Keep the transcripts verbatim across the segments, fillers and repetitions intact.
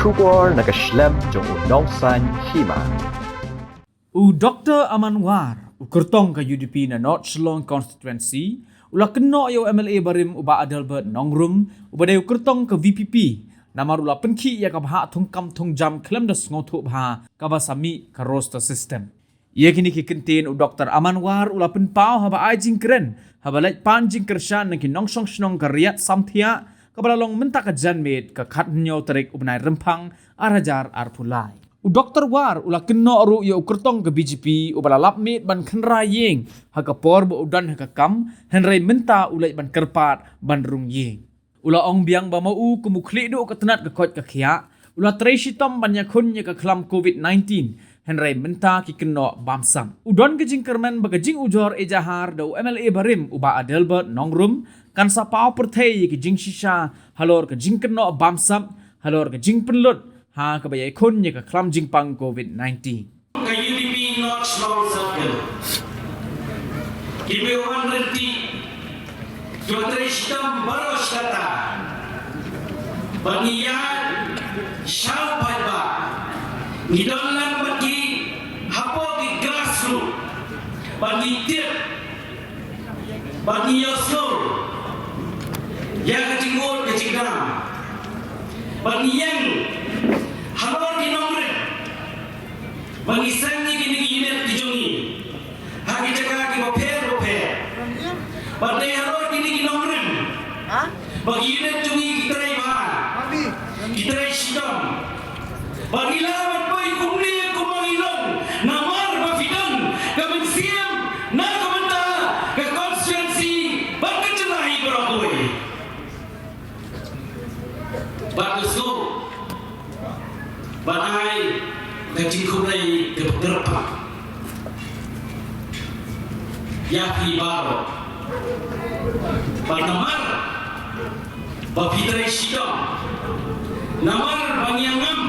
Khubor na ka shlem jong u Nongsaiñ Hima. U Doktor Aman War, u kyrtong ka U D P na North Shillong Constituency, u la kynnoh ïa u M L A barim u Bah Adelbert Nongrum, uba dei u kyrtong ka V P P, namar u la pynkhih ïa ka bhah thungkam thungjam khlem da sngewthuh bha kaba sa mih ka roster system. Ïa kine ki kyntien u Doktor Aman War u la pynpaw haba ai jingkren haba leit pan jingkyrshan na ki nongshong shnong ka Riat Samthiah, kaba la long mynta ka janmiet ka khathynñiew tarik u bnai Rymphang ar hajar arphew lai. U Doktor War u la kynnoh ruh ïa u kyrtong ka B J P uba la lap miet ban khynra ïing ha ka por ba u don ha ka kam, hynrei mynta u leit ban kyrpad ban rung ïing. U la ong biang ba ma u kum u khlieh duh ka tnat ka koit ka khiah, u la trei shitom ban ïakhun ïa ka khlam covid nineteen, hynrei mynta ki kynnoh bamsap. U don ka jingkyrmen ba ka jingujor ejahar da u M L A barim u Bah Adelbert Nongrum kan sa paw pyrthei ïa ka jingshisha halor ka jingkynnoh bamsap, halor ka jingpynlut ha kaba ïakhun ïa ka khlam jingpang covid nineteen. Ka U D P North Shillong Circle. Ki ba wan ryntih, ki ba trei shitom baroh shi katta. Ba ngi ïaid sha u paidbah. Ngi don lang bad ki hapoh ki grassroots. Ba ngi tip, ba ngi ïohsngew ïa ka jingmut ka jingdam. Ba ngi ïeng halor ki nongrim. Ba ngi seng ïa kine ki unit ki jong ngi ha ki jaka ki bapher bapher. Ba dei halor kine ki nongrim ba ki unit jong ngi ki trei bha, ki trei shitom. Ba ngi lah ban poi kumne kumba ngi long namar ba phi don ka mynsiem na ka bynta ka constituency bad ka jylla hi baroh kawei. Bad ka suk ban ai ka jingkhublei kaba kyrpang ïa phi baroh. Bad namar ba phi trei shitom, namar ba ngi ïa ngam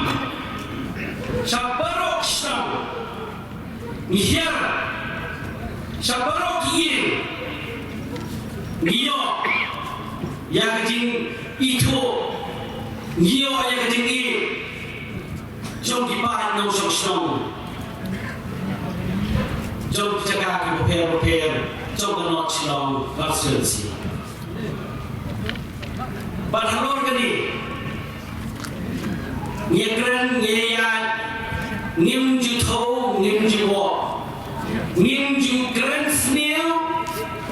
sha baroh ki shnong, ngi hiar sha baroh ki ïing, ngi ïoh ïa ka jingithuh, ngi ïoh ïa ka jingïeit jong ki paid nongshong shnong jong ki jaka ki bapher bapher jong ka North Shillong Constituency. Bad halor kane, ngi kren, ngi ïaid, ngim ju thaw, ngim ju wok, ngim ju kren sniew,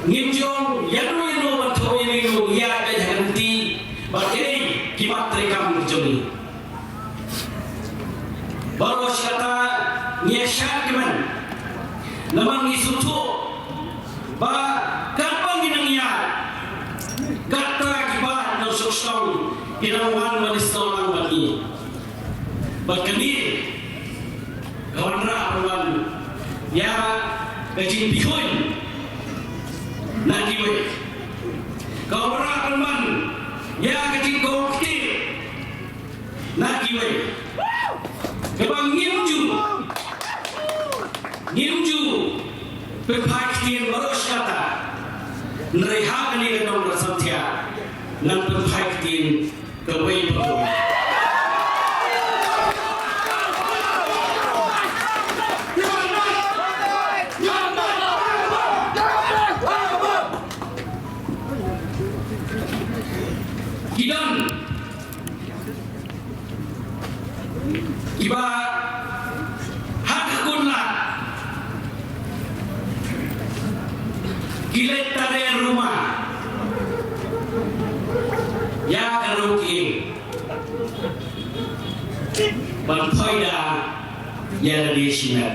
ngim ju ong ïano ïano ban thaw ïano ïano, ngi ïaid beit ha ka lynti bad kiei ki mat treikam ki jong ngi. Baroh shi katta ngi ïa shad kmen namar ngi sngewthuh ba katba ngi nang ïaid, katta ki paid nongshong shnong ki nang wan wan istor lang bad ngi. Bad kane ka wanrah ban wan ïa ka jingpynhun na kiwei, ka wanrah ban wan ïa ka jingkhublei na kiwei. Kaba ngim ju, ngim ju pynphai ktien baroh shi katta. Hynrei ha kane ka dong ka Samthiah ngan pynphai ktien kawei pa kawei. Ki don kiba ha ka kunlad ki leit tare ruma ïa ka rung ïing ban poi da ïa lade shimet.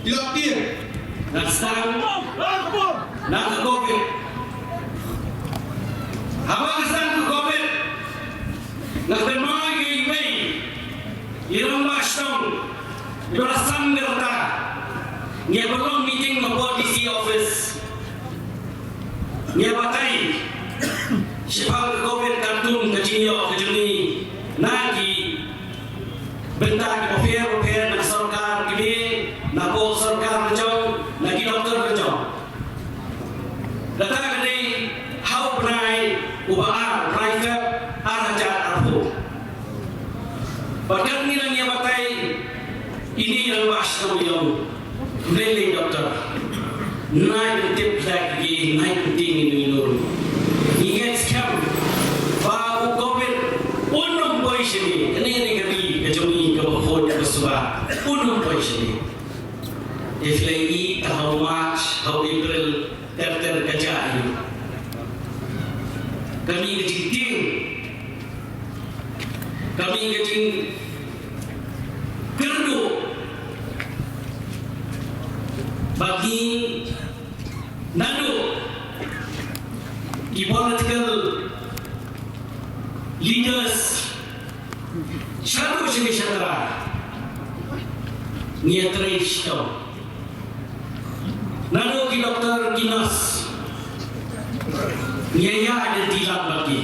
Ïa, nga sdang na ka covid. Haba nga sdang ka covid, nga kynmaw ïa iwei i rangbah shnong iba la san ka rta. Ngi ïa pynlong meeting hapoh D C office. Ngi ïa batai shaphang ka covid, katkum ka jingïoh ka jong ngi na ki bynta kiba pher ba pher, na ka sorkar kmie, na ka sorkar ka jong, na ki doktor ka jong. Kata ka dei ha u bnai uba ar, u bnai Feb ar hajar arphew. Bad kat ngi nang ïa batai ine i rangbah shnong ïa u. Lei lei doktor. Nai ban tip da ki, nai ban tip ine i lur. Ngi ngeit skhem ba u covid un ym poi shane. Kane ne ka ri ka jong ngi kaba khuid kaba suba. Un ym poi shane. Te phi la ïohi, ha u March, ha u April, ter ter ka jia ïa u. Kane ka jingtieng, kane ka jingkyrduh ba ngi naduh ki political leaders shaduh sha ki shatrai, ngi ïatrei shitom. Naduh ki doktor, ki nurse, ngi ïa ïa ïa ti lang bad ki.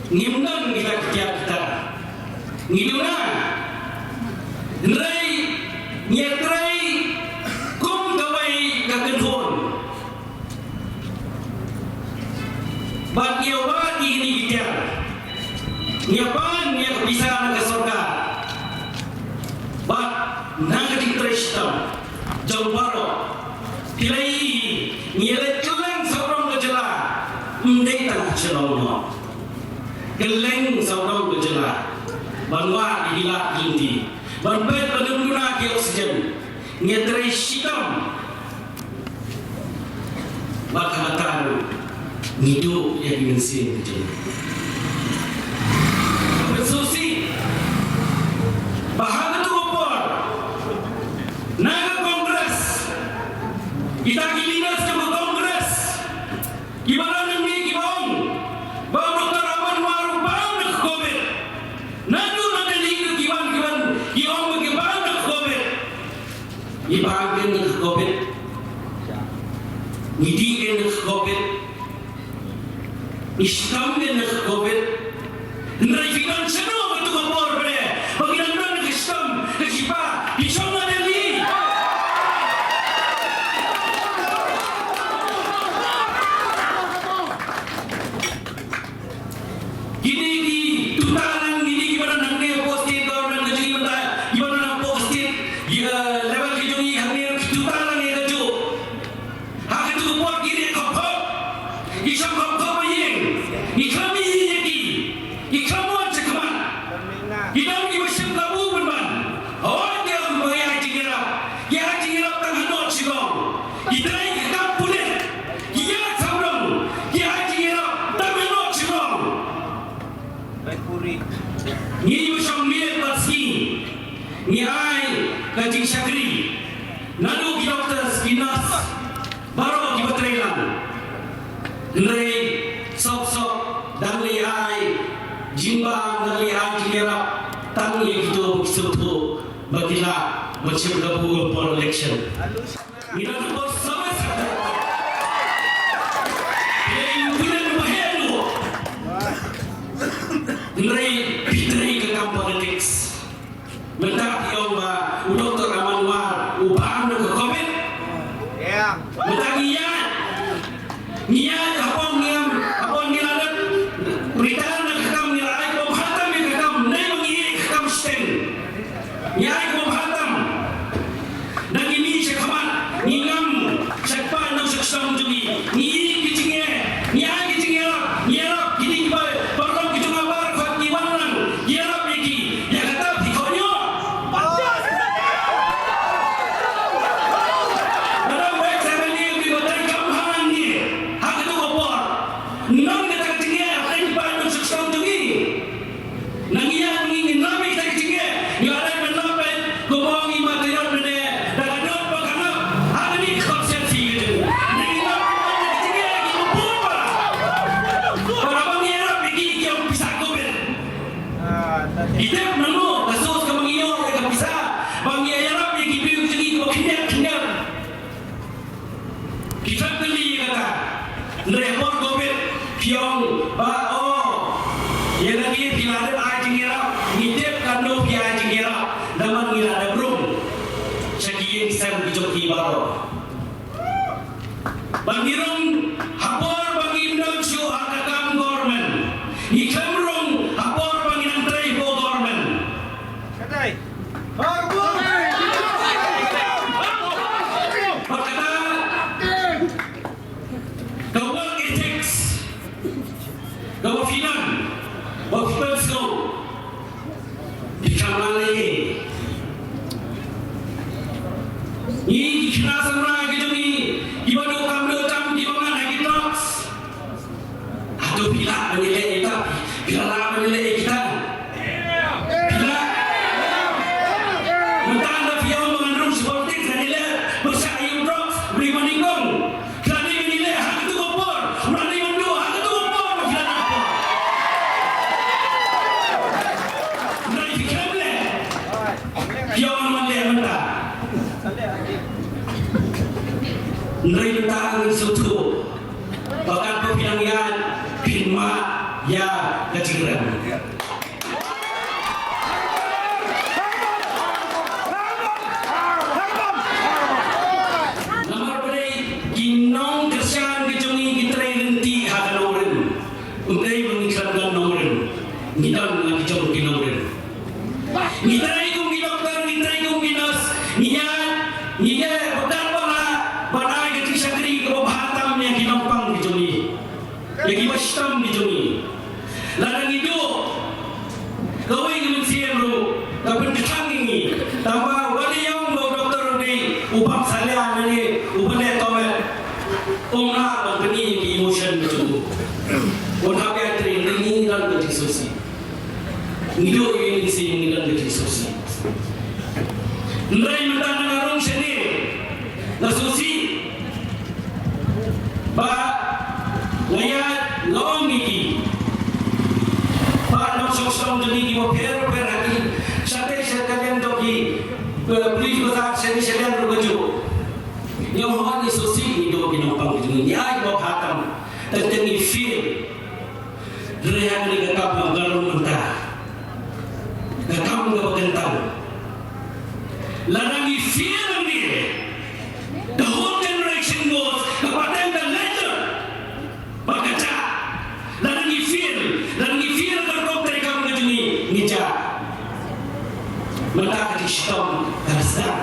Ngim don kita kita kita. Ngi duna. Hynrei ngi ïatrei kum kawei ka kynhun. Bad ngi ïa wad ïa kine ki tiar. Ngi ïa pan ïa ka pisa na ka sorkar. Bad na ka jingtrei shitom jong baroh. Phi la ïohi, ngi ïa leit kylleng sawdong ka jylla. Ym dei tang ha Shillong noh. Kylleng sawdong ka jylla. Ban wad ïa ki lad ki lynti. Ban peit ban ym duna ki oxygen. Ngi ïatrei shitom. Bad ha kata ruh ngi duh ïa ki mynsiem ki jong ngi. Ka pynsngewsih ba ha katu ka por na ka Congress, kita ki leaders jong ka Congress kiba la nang mih kiba ong ba u Doktor Aman War u bam da ka covid. Naduh na Delhi ruh ki wan ki wan ki ong ba ki bam da ka covid. Ngi bam kein na ka covid. Ngi dih kein na ka covid. Ngi shitom kein na ka covid. Hynrei phi don shano ha katu ka por ba dei ba ki dang don ka shitom ka shipa ki shong ha Delhi. Kine ki tuta lang, kine kiba don hangne hapoh state government ka jong ngi mynta, kiba don hapoh state, eh, level ka jong ngi hangne ki tuta lang ïa kajuh. Ha katu ka por ki rieh khop khop, ki shong khop khop ha ïing, ngi khlem ïohi ïa ki, ngi khlem wan shakhmat. Ki don kiba shim kabu ban wan. Hooid, ki ong ba ki ai jingïarap, ki ai jingïarap tang ha North Shillong. Ki trei ka kam pulit, ki ïaid sawdong, ki ai jingïarap tang ha North Shillong. Ngi ba shong miet bad sngi ngi ai ka jingshakri. Naduh ki doctors, ki nurse, baroh kiba trei lang. Hynrei sop sop dang leit ai jingbam, dang leit ai jingïarap tang ïa kito ba ki sngewthuh ba ki lah ban shim kabu por election. Ngi don ha por sawai sawai. Hynrei phi trei ka kam politics. Mynta phi ong ba u Doktor Aman War u bam da ka covid. Mynta ngi ïaid, ngi ïaid ha por ngi am, ha por ngi la dep retire na ka kam, ngi la ai ka bha tam ïa ka kam, ne ba ngi ïaid ka kam shiteng. Ngi ai ka bha tam. Da ngi mih shakhmat, ngi ngam sha kpa nong sha ksong jong ngi. Ngi ïohi ki jingeh, ngi ai ki jingïarap, ngi ïarap kine kiba, baroh ki jong nga baroh ki wan lang, ngi ïarap ïa ki. Ïa kata phi kohnguh. Lada u ex M L A u dei ba trei kam bha nangne ha katu ka por, nang kata ka jingeh ha kpa nong sha ksong jong ngi. Nang ïa ngi ngin lam ïa kita ki jingeh, ïa lada ban lam ban kumba ngi ma te ïa lade da ka dot ba ka ngap ha kane ka konsepsi ka jong ngi. Nang ïa lam ban lam ïa ki jingeh ki ba bun ba para ba ngi ïarap ïa ki ki ïa pisa covid. Ki tip nangno ka source kaba ngi ïoh ïa ka pisa ba ngi ïarap ïa ki briew ki jong ngi kiba khyndiat khyndiat. Ki khlem kylli ïa kata. Hynrei ha por covid phi ong ba, oh, ïa lade phi la dep ai jingïarap, ngi tip katno phi ai jingïarap, namar ngi la dep rung sha ki ïing sem ki jong ki baroh. Ba ngi rung ha por ba ngim don shuh ha ka kam government. Ngi khlem rung ha por ba ngi dang trei hapoh government. Phi ong man leh mynta. Hynrei mynta ngi sngewthuh ba katba phi nang ïaid phin mad ïa ka jingrem. Namar ba dei ki nongkyrshan ki jong ngi ki trei ryntih ha ka nongrim. Ym dei ba ngi khlem don nongrim, ngi don la ki jong ki nongrim. Ngi trei kum ki doktor, ngi trei kum ki nurse, ngi ïaid, ngi ïaid ba kat ba lah ban ai ka jingshakri kaba bha tam ïa ki nongpang ki jong ngi, ïa kiba shitom ki jong ngi. Lada ngi duh, kawei ka mynsiem ruh ka pynkthang ïa ngi. Tangba wat ïa ong ba u doktor u dei u bam salia ne uba leh tomet. Ym lah ban pyni ïa ki emotion ki jong u. Wan hap ïa trei, ngi don ka jingsngewsih. Ngi duh ïa ngi, ngi don ka jingsngewsih. Hynrei mynta nga rung shane, nga sngewsih ba nga ïaid, nga ong ïa ki, ba nongshong shnong jong ngi kiba pher pher ha ki shatei shatei jong ki, eh, police bazar shane shane ruh kajuh. Ngi ong hooid ngi sngewsih, ngi duh ki nongpang jong ngi, ngi ai ba bha tam. Teng teng ngi feel. Hynrei ha kane ka kam kaba nga rung mynta, ka kam kaba kyntang, lada ngi fail hangne, the whole generation goes, ka pateng ka leit lut bad ka jah. Lada ngi fail, lada ngi fail ha ka rukom treikam ka jong ngi, ngi jah. Mynta ka jingshitom ka la sdang.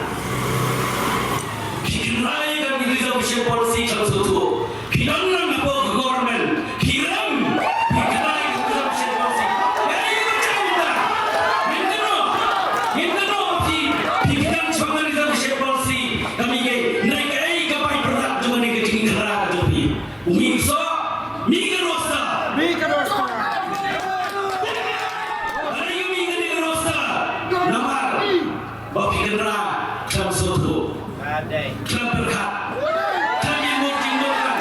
Phi kynra ïa ka reservation policy, khlem sngewthuh. Phi don lang hapoh ka government, phi rem, phi kynra ïa ka reservation policy. Ïa ïa ka jingmynta. Ngin kynnoh, ngin kynnoh phi, phi kynra shaphang ka reservation policy. Ka mih kaei, hynrei kaei ka bai pyrthei jong kane ka jingkynra ka jong phi? U mih soh, mih ka roster. Mih ka roster. Hynrei ka mih kane ka roster. Namar ba phi kynra khlem sngewthuh, khlem pyrkhat, khlem ïa mut jingmut lang,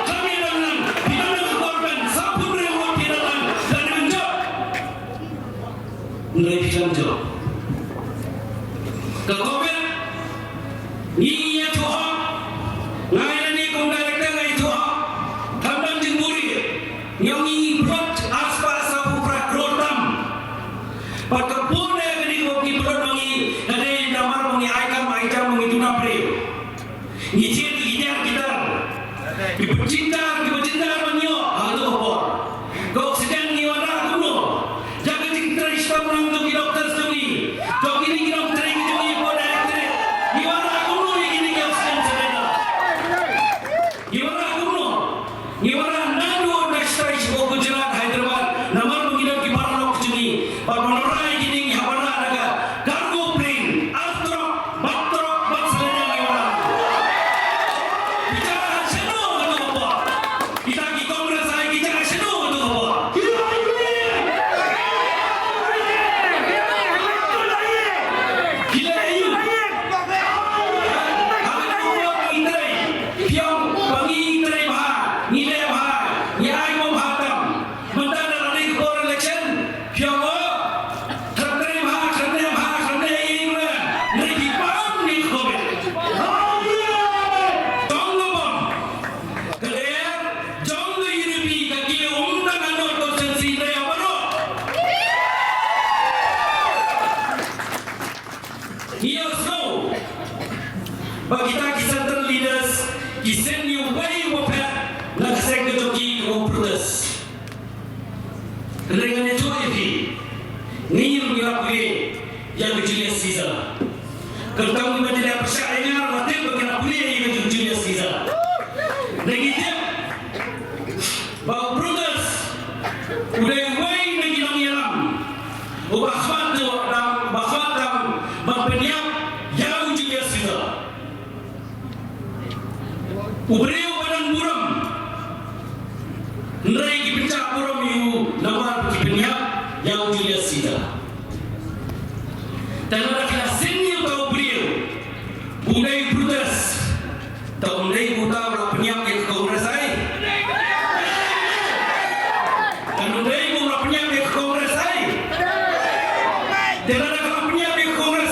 khlem ïa dang lang, phi dang dang ka government, sawphew hynriew ngut phi dang lang, dang dang jop. Hynrei phi khlem jop. Ka covid, ngi ïathuh hok, nga ïa lade kum director nga ïathuh hok, khlem don jingbuhrieh, ngi ong ngi pynlut arspah sawphew phra klur tam. Bad ka bun eh kane kaba ngi pynlut ma ngi, ka dei namar ba ngi ai kam ai jam, ba ngi duna briew. Ngi jied ki tiar ki tar, kiba jynjar kiba jynjar ban ïoh ha kato ka por. Ka oxygen ngi wanrah kumno? Ïa ka jingtrei shitom lang jong ki doctors jong ngi, jong kine ki nongtrei ki jong ngi hapoh directorate, ngi wanrah kumno ïa kine ki oxygen cylinder? Ngi wanrah kumno? Ngi wanrah naduh na station sha Gujarat, Hyderabad, namar ba ngi don ki paralok ki jong ngi. Bad ban wanrah ïa kine ngi hap wanrah da ka cargo plane, ar trok, bad trok, bad cylinder ngi wanrah. Phi jah shano kato ka por? Kita ki Congress ai ki jah shano kato ka por? Ki leh aïu? Ha kane ka por ba ngi trei, phi ong ba ngi trei bha, ngi leh bha, ngi ai ba bha tam. Mynta da la dei ka por election, phi ong, oh, khlem trei bha, khlem leh bha, khlem leh ei ei ruh. Hynrei phi pang ne ka covid. Tang ka bom. Ka lyer jong ka U D P ka kiew ym tang ha North constituency, hynrei ha baroh. Ngi ïohsngew ba kita ki central leaders ki send ïa uwei uba phet na ka seng ka jong ki, uba protest. Hynrei ngan ïathuh ïa phi, ngi ruh ngi la pule ïa ka Julius Caesar. Khamtam kiba ngi la pyrshah ïa nga, la tip ba ngi la pule ïa ka Julius Caesar. Hynrei ngi tip ba u Brutus u dei uwei na ki nongïalam uba khmat tam, uba khmat tam ban pynïap ïa u Julius Caesar. U briew uba don burom, hynrei ki pynjah burom ïa u namar ki pynïap ïa u Julius Caesar. Te lada ki la seng ïa uta u briew, u dei u Brutus, te um dei uta u la pynïap ïa ka Congress ai? Kan um dei u la pynïap ïa ka Congress ai? Te lada ka la pynïap ïa ka Congress,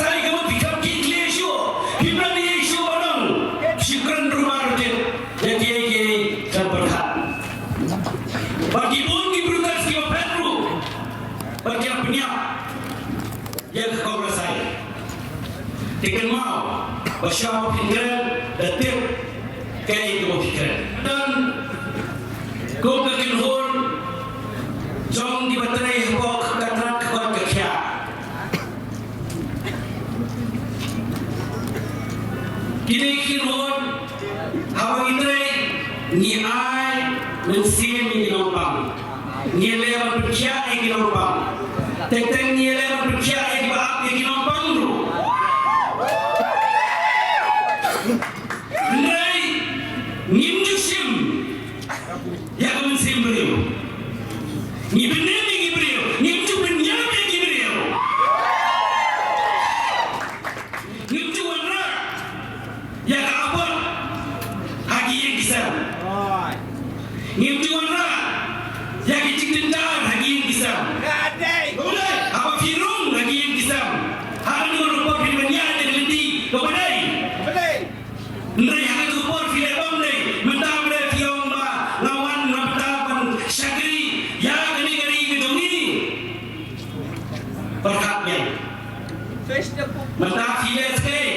ïa ka Congress ai. Te kynmaw ba sha ba phin kren da tip kaei kaba phi kren. Don kum ka kynhun jong kiba trei hapoh ka tnat ka koit ka khiah. Kine ki kynhun haba ngi trei ngi ai mynsiem ïa ki nongpang. Ngi leh ban pynkhiah ïa ki nongpang. Teng teng ngi leh ban pynkhiah ïa kiba ap ïa ki nongpang ruh. Hynrei ngim ju shim ïa ka mynsiem briew. Ngi pynim ïa ki briew, ngim ju pynim ïa ki briew. Ngim ju wanrah ïa ka abot ha ki ïing ki sem. Ngim ju wanrah ïa ki jingjynjar ha ki ïing ki sem. Haba phi rung ha ki ïing ki sem, ha kano ka por phi ban ïaid ïa ka lynti kaba dei? Hynrei ha katu ka por phi leh bym dei. Mynta ba dei phi ong ba nga wan na bynta ban shakri ïa kane ka ri ka jong ngi. Pyrkhat biang. Mynta phi leh skei?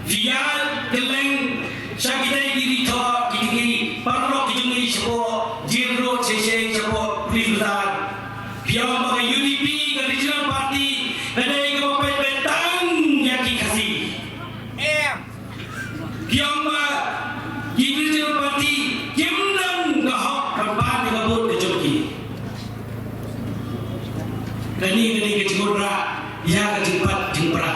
Phi ïa kylleng sha kitei ki ri thoh, kitei ki paralok ki jong ngi shapoh Jail Road, shisha shapoh Police Bazar. Phi ong ba ka U D P, ka Regional Party, ka dei kaba peit beit tang ïa ki Khasi. Em. Phi ong ba ki Regional Party kim don ka hok ban pan ïa ka vote ka jong ki. Kane, kane ka jingwanrah ïa ka jingpait jingpra.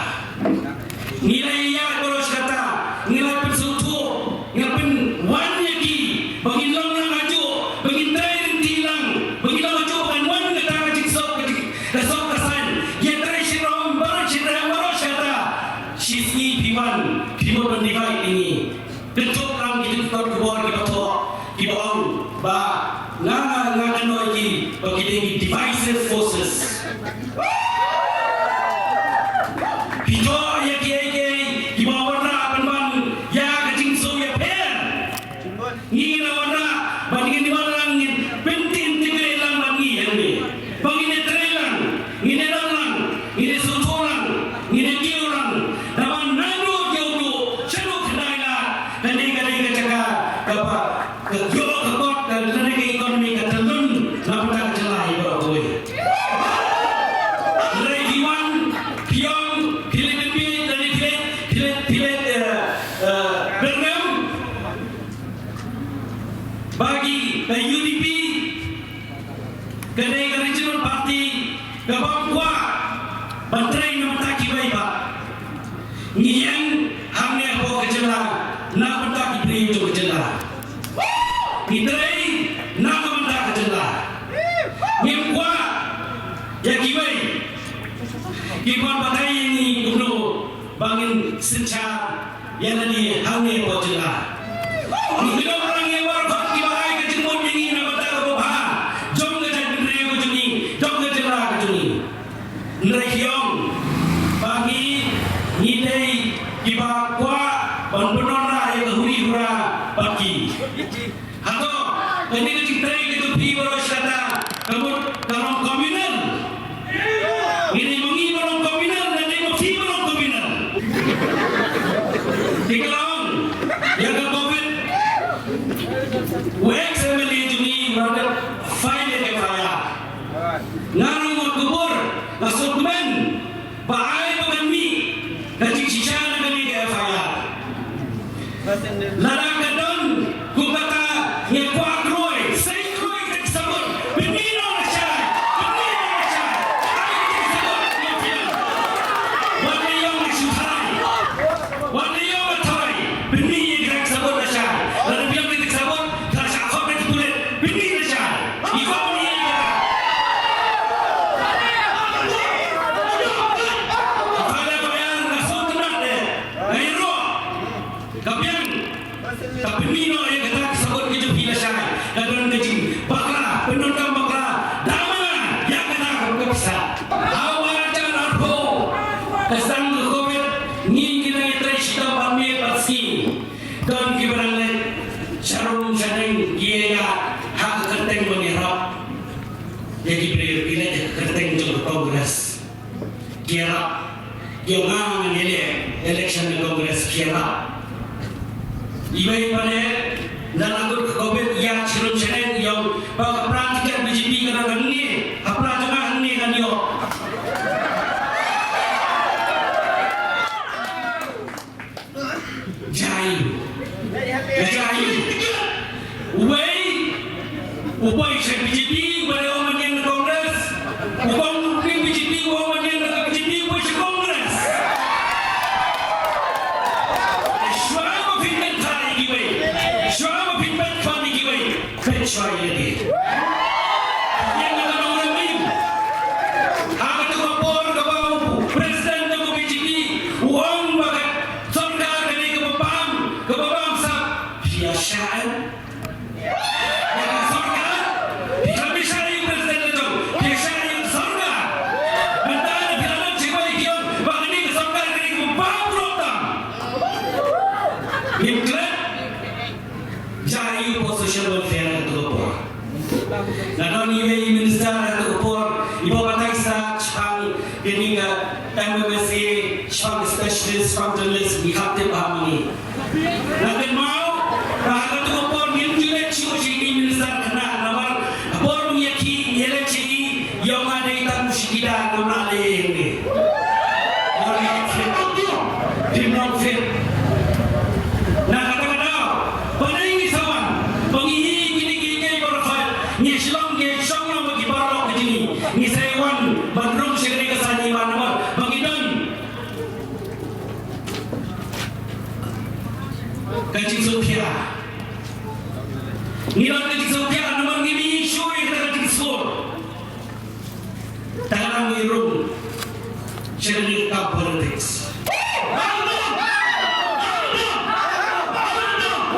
Ngi la ïaid baroh shi katta, ngi la pynsngewthuh, ngi la pynwan ïa ki ba ngin long lang hajuh, ba ngin trei lynti lang, ba ngin long hajuh ba kan wan kata ka jingsuk, ka jing, ka suk ka saiñ. Ïa trei shirom baroh shi, baroh shi katta. Shisngi phi wan, phi mut ban divide ïa ngi. Kynthup lang ki jingkot khubor kiba thoh, kiba ong ba nga, nga, nga kynnoh ïa ki ba ki dei ki divisive forces. Phi thoh ïa kiei kiei kiba wanrah pynban ïa ka jingsngewsih ïapher. Ngi la wanrah ba ngin ïa wanrah, ngin pyntieng tieng lang bad ngi hangne. Ba ngin ïa trei lang, ngin ïa don lang, ngin ïa sngewthuh lang, ngin ïa kiew lang. Namar naduh ïa uto shaduh khyndai lad, kane ka dei ka jaka kaba ka ïoh ka kot, ka lane ka economy ka tyllun na bynta ka jylla hi baroh kawei. Hynrei phi wan, phi ong, phi leit pynbieit, lane phi leit, phi leit, phi leit, eh, eh, byrngem ba ki, ka U D P, ka dei ka regional party kabym kwah ban trei na bynta kiwei pat. Ngi ïeng hangne hapoh ka jylla na bynta ki briew jong ka jylla. Ngi trei na ka bynta ka jylla. Ngim kwah ïa kiwei ki ban batai ïa ngi kumno ba ngin synshar ïa lade hangne hapoh jylla. Ngi long lang ïa baroh kiba ai ka jingmut ïa ngi na ka bynta ka babha jong ka jaitbynriew ka jong ngi, jong ka jylla ka jong ngi. Hynrei phi ong ba ngi, ngi dei kiba kwah ban pynwanrah ïa ka huri hura bad ki. Hato kane ka jingtrei katu phi baroh shi katta ka mut ka long communal? Ngi dei ma ngi ba long communal, lane ma phi ba long communal? Te ka long ïa ka covid, u ex M L A jong ngi u la dep file ïa ka F I R. Nga ruh nga kubur, nga sngewkmen ba ai ba kan mih ka jingshisha na kane ka F I R. Lada ka don kumta, ngi kwah kloi, sei kloi ka jingsabut, pynmih noh lashai, pynmih noh lashai. Ai ka jingsabut, ngi pynmih. Wat la ïoh ngi shu tharai, wat la ïoh ngi tharai, pynmih ïa ka jingsabut lashai. Lada phi ïoh ka jingsabut, ka lashai khot ka jingpulit, pynmih lashai. Ngi kwah pynmih ïa ka. Ki ïarap. Ïa nga ngan ïaleh election na Congress ki ïarap. Iwei pat de, na la kut ka covid ïa chirum shaneng ïong ba ka pra tiket B J P ka dang hangne, ka pra jong nga hangne ngan ïoh. Jai. Jai. Uwei u poi sha B J P, uwei u wan ïeng na Congress. U kong u poi B J P, u wan ïeng na B J P, u poi sha Congress. Shuwa ba phin pynthait ïa kiwei, shuwa ba phin pynthait ïa kiwei, peit shuwa ïa lade. Ïa nga ka nongrim ïa u. Ha kata ka por kaba u president jong ka B J P u ong ba ka sorkar ka dei kaba bam, kaba bam sap. Phi ïa shah em? Ïa ka sorkar? Phi khlem ïa shah ïa u president la jong, phi ïa shah ïa ka sorkar. Mynta da phi la don sha kawei phi ong ba kane ka sorkar ka dei kaba bam ruh tam. Ngim klet. Jia ïa u post social welfare ha kato ka por. Nga don iwei i minister ha kato ka por iba batai stad shaphang kane ka M M S A, shaphang specialist, shaphang journalist, ngi kham tip bha ma ngi. Nga kynmaw ba ha kato ka por ngim ju leit shuh sha i minister khynnah namar ha por ba ngi ïa khih ngi ïa leit sha i, ïa nga dei tang u shakida ngam lah leh ei hangne. Ong ïa ki fit, phim long fit. Na kata ka daw ba dei ngi sa wan ba ngi ïohi kine kiei kiei baroh khoit, ngi shu long, ngi shong long ba ki baroh ka jong ngi, ngi sa ïa wan ban rung sha kane ka saiñ iman namar ba ngi don ka jingsngewkhia. Ngi don ka jingsngewkhia namar ngim ïohi shuh ïa kata ka jingsngur. Tang ngi rung sha kane ka kam politics.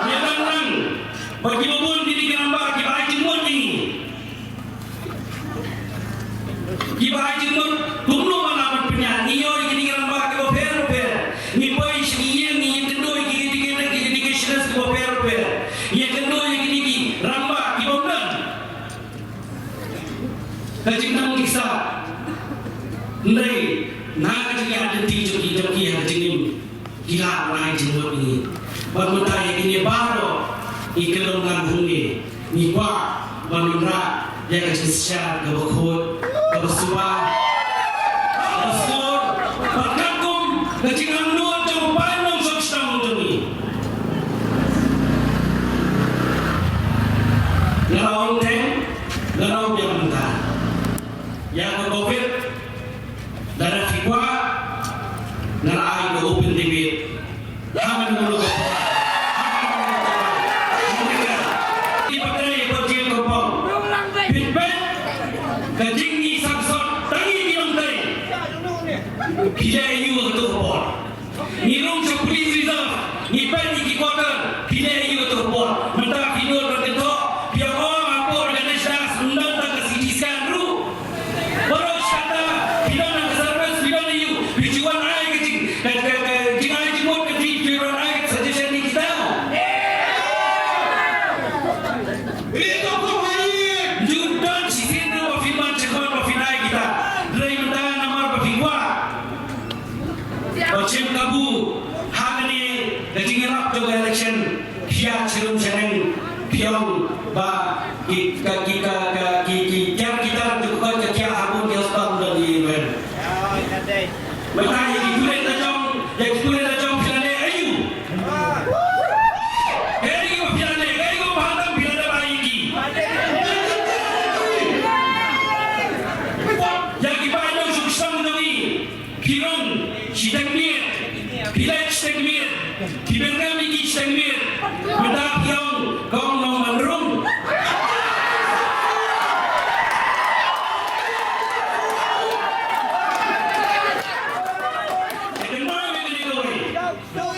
Ngi dang nang ba kiba bun kine ki rangbah kiba ai jingmut ïa ngi. Kiba ai jingmut kumno ba la ban pynïaid, ngi ïoh ïa kine ki rangbah kiba pher bapher. Ngi poi sha ki ïing, ngi ïakynduh ïa ki, ki, ki educationist kiba pher bapher. Ngi ïakynduh ïa kine ki rangbah kiba ym don ka jingnang jingstad. Hynrei na ka jingïaid lynti jong ki, jong ki ha ka jingim, ki lah ban ai jingmut ïa ngi. Bad mynta ïa kine baroh ngi kyllon ngan hangne, ngi kwah ban wanrah ïa ka jingshisha kaba khuid, kaba suba, kaba suk, bad katkum ka jingangnud jong u paidnong shnong jong ngi. Nga la ong teng, nga la ong biang mynta. Ïa ka covid, lada phi kwah, nga la ai ka open debate. Ha kano kano ka por, ha kano kano ka por. Ki ba trei ba jingkyrpong, phi peit ka jingïasangsot, tang ïa ki nongtrei. Phi leh aïu ha kato ka por? Ngi rung sha police reserve, ngi peit ïa ki quarter, phi leh aïu ha kato ka por? Mynta phi nud ban kynthoh, phi ong, oh, hapoh Ganesh Das ym don tang ka C T scan ruh. Baroh shi katta phi don tang ka service, phi don aïu? Phi ju wan ai ka jing, ka, ka, ka jingai jingmut ka jong phi, phi wan ai ka suggestion ïa kita. Ju don shisien ruh ba phin wan sha khmat ba phin ai kita. Hynrei mynta namar ba phi kwah ban shim kabu ha kane ka jingïarap jong ka election, phi ïaid sharum shaneng, phi ong ba ki, ka, ki, ka, ka, ki, ki kiar ki tar jong ka, ka kiar ha bun ki hospital dang ïa wen. Mynta ïa ki tuilet la jong, ïa ki tuilet la jong phi la leh aïu? Kaei kaba phi la leh, kaei kaba bha tam phi la leh ba ïa ki? Ïa ki paidnong suk sam jong ngi. Phi rung shiteng miet, phi leit shiteng miet, phi byrngem ïa ki shiteng miet. Mynta phi ong kong nong ban rung.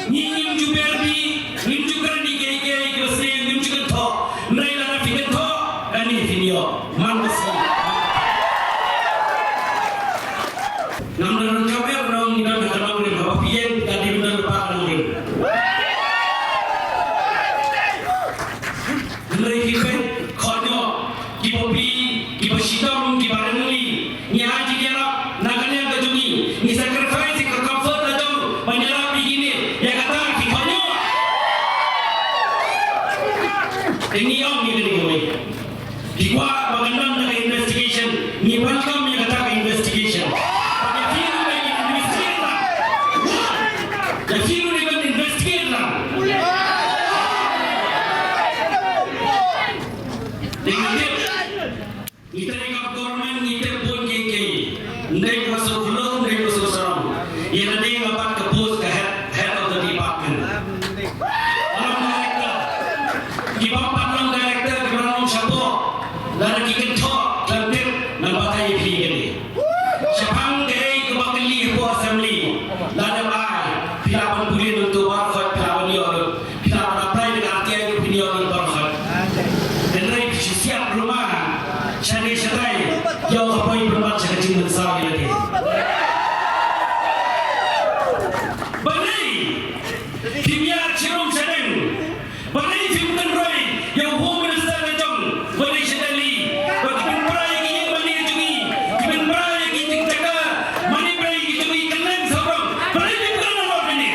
Ngi ngim ju ber bih, ngim ju kren ïa kiei kiei kiba sniew, ngim ju kynthoh. Hynrei lada phi kynthoh, kane phin ïoh man ka sngi. Ngam don ruh jam ïa u nong, ngi don ha ka nongrim, haba phi ïeng ka dei ban don lypa ka nongrim. Hynrei ki peit khot noh, kiba phi, kiba shitom, kiba rangli. Ngi ai jingïarap na ka liang ka jong ngi, ngi Investigation. Ba ki phi ruh ban investigate lang. Ba phi ruh ban investigate lang. Dei ngi tip. Ngi tip ka government ngi tip bun ki ki. Ndei ka suk lum, ndei ka suk sarong. Ïa lade nga bat ka post ka head, head of the department. Long director. Ki bym pat long director, ki bym long shapoh. Lada ki kynthoh, khlem tip, ngan batai ïa phi kane. Shaphang kaei kaba kylli hapoh assembly. Lada bai, phi lah ban pule nangtu baroh khoit, phi lah ban ïoh lut. Phi lah ban apply da ka R T I ruh phin ïoh lut baroh khoit. Hynrei phi shu siap ruh ma. Shane shatai, ïoh ka poi pynban sha ka jingmynsaw ïa lade. Balei phim ïaid sharum shadeng? Balei phim kynroi ïa u Home Minister ka jong, balei sha Delhi? Ba ki pynpra ïa ki ïing mane jong ngi, ki pynpra ïa ki jaka mane blei ki jong ngi, kylleng sabrok. Balei phim kynroi ïa kine?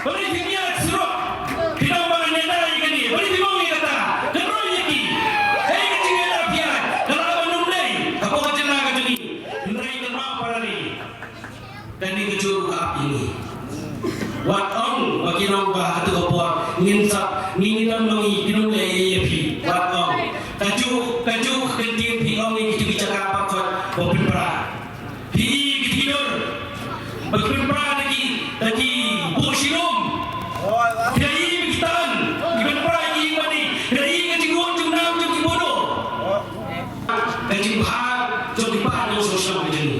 Balei phim ïaid surok? Phi dang ban ïada ïa kine. Balei phim ong ïa kata? Kynroi ïa ki. Hei ka jingïada phi ïaid. Ka la ban ym dei hapoh ka jylla ka jong ngi. Hynrei kynmaw para ri. Kane kajuh ka ap ïa ngi. Wat ong ba ki nong ba ha tu ka por ngin sap ngi, ngi dang nong ngi, ki nong leh ïa phi. Wat ong. Kajuh, kajuh ka ktien phi ong ïa kitu ki jaka bakhot ba pynpra. Phi i ki dur ba ki pynpra da ki, da ki buh shirum. Phi i ki tan ki pynpra ki, ba ni phi i ka jingrwai jingnam jong ki buh. Ka jingbha jong ki paid nongshong shnong ka jong ngi.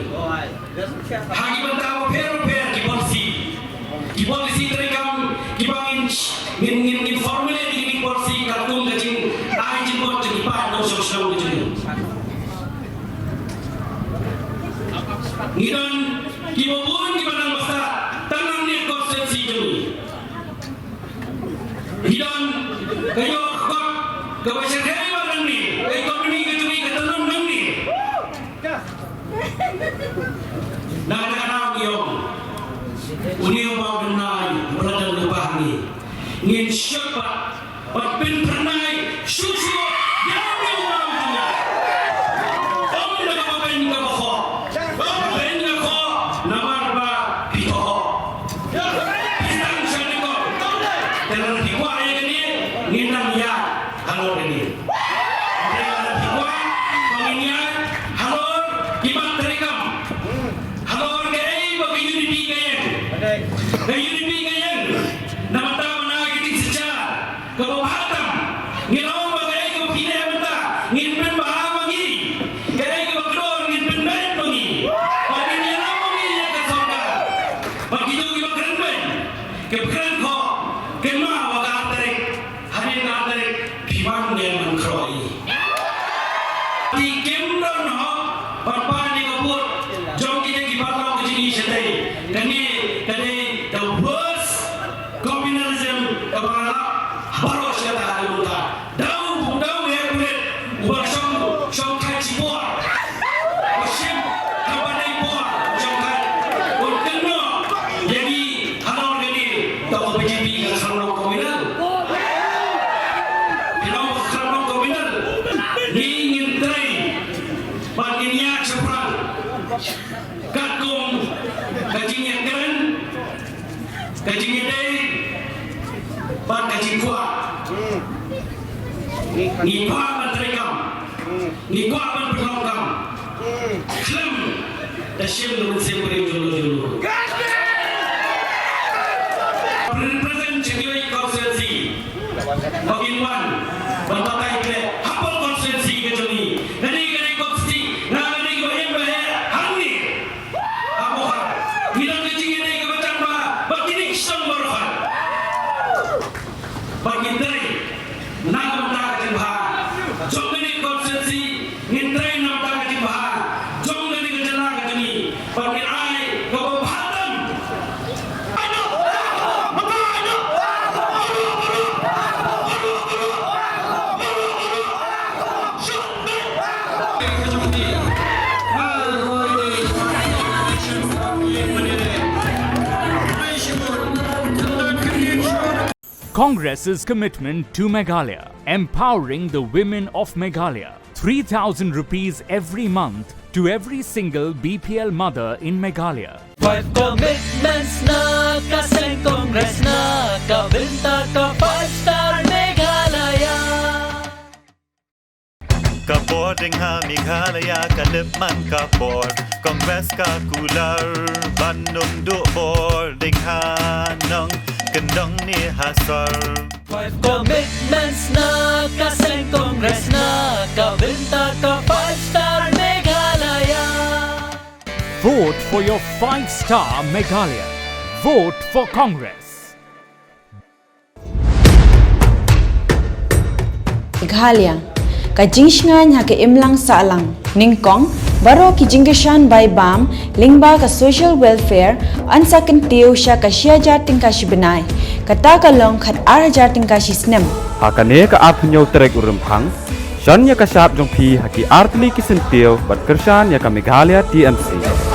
Ha ki bynta bapher bapher ki policy, ki policy treikam kiba ngin, ngin, ngin, ngin formulate ïa ki policy katkum ka jingai jingmut jong ki paid nongshong shnong ka jong ngi. Ngi don kiba bun kiba nang basa tang nangne constituency jong ngi. Ngi don ka ïoh ka kot kaba shyrkhei bha nangne, ka economy ka jong ngi ka tyllun nangne. Na kata ka daw ngi ong, une uba u Dynai u la dang lypa ha ngi. Ngin shot pat, pat pynphyrnai shuh shuh ïa une uba u Dynai. Ym da kaba beiñ kaba khoh. Ym beiñ ka khoh namar ba phi thoh. Phi tang shane ko. Te lada phi kwah ïa kane, ngin nang ïaid halor kane. Te lada phi kwah ba ngin ïaid halor ki mat treikam. Halor kaei ba ka U D P ka ïeng. Ka U D P ka ïeng na bynta ban ai ka jingsynshar kaba bha tam. Ngin ong ba kaei kaba phi leh mynta ngin pynbha ma ngi. Kaei kaba kordor ngin pynbeit ma ngi. Ba ngin ïalam ma ngi ïa ka sorkar. Ba kito kiba kren beiñ, kiba kren khoh, kynmaw ba ka ar tarik, hadien ka ar tarik phi wan ne man khroi. Te kim don hok ban pan ïa ka vote jong kine ki paralok ka jong ngi shatei. Kane ka dei the worst communalism kaba nga lap baroh shi katta ha ka ri mynta. Dau, dau heh pulit uba shong, shong thait shipor. Ba shim haba dei por shong thait. Un kynnoh ïa ngi halor kane, to ka B J P ka kham long communal. Kynnoh ka kham long communal. Ngi ngin trei ban ngin ïaid shaphrang katkum ka jingïakren, ka jingïadei bad ka jingkwah. Ngi kwah ban treikam. Ngi kwah ban pynlong kam. Khlem da shim da mynsiem briew jong u jong u. Represent sha kiwei ki constituency ba kin wan ban batai khleh hapoh constituency ka jong ngi. Kane, kane constituency, nga kane kaba im ba heh hangne. Amo ha ngi don ka jingïadei kaba jam ba, ba kine ki shnong baroh, ba ngin trei na ka bynta ka jingbha jong kane ka constituency, ngin trei na ka bynta ka jingbha jong kane ka jylla ka jong ngi, ba ngin ai kaba bha tam. Congress's commitment to Meghalaya, empowering the women of Meghalaya three thousand rupees every month to every single B P L mother in Meghalaya. Five commitments na ka seng Congress na ka bynta ka five star Meghalaya. Ka bor ding ha Meghalaya ka lip man ka bor. Congress ka kular ban nung du bor ding ha nong kendong ni ha sor. Five commitments na ka seng Congress na ka bynta ka five star Meghalaya. Vote for your five star Meghalaya. Vote for Congress. Meghalaya, ka jingshngaiñ ha ka imlang sahlang. Nyngkong, baroh ki jingkyrshan bai bam lyngba ka social welfare yn sa kyntiew sha ka shi hajar tyngka shi bnai, kata ka long khat ar hajar tyngka shi snem. Ha kane ka arphew hynñiew tarik u Rymphang, shon ïa ka shap jong phi ha ki artylli ki syntiew ban kyrshan ïa ka Meghalaya T M C.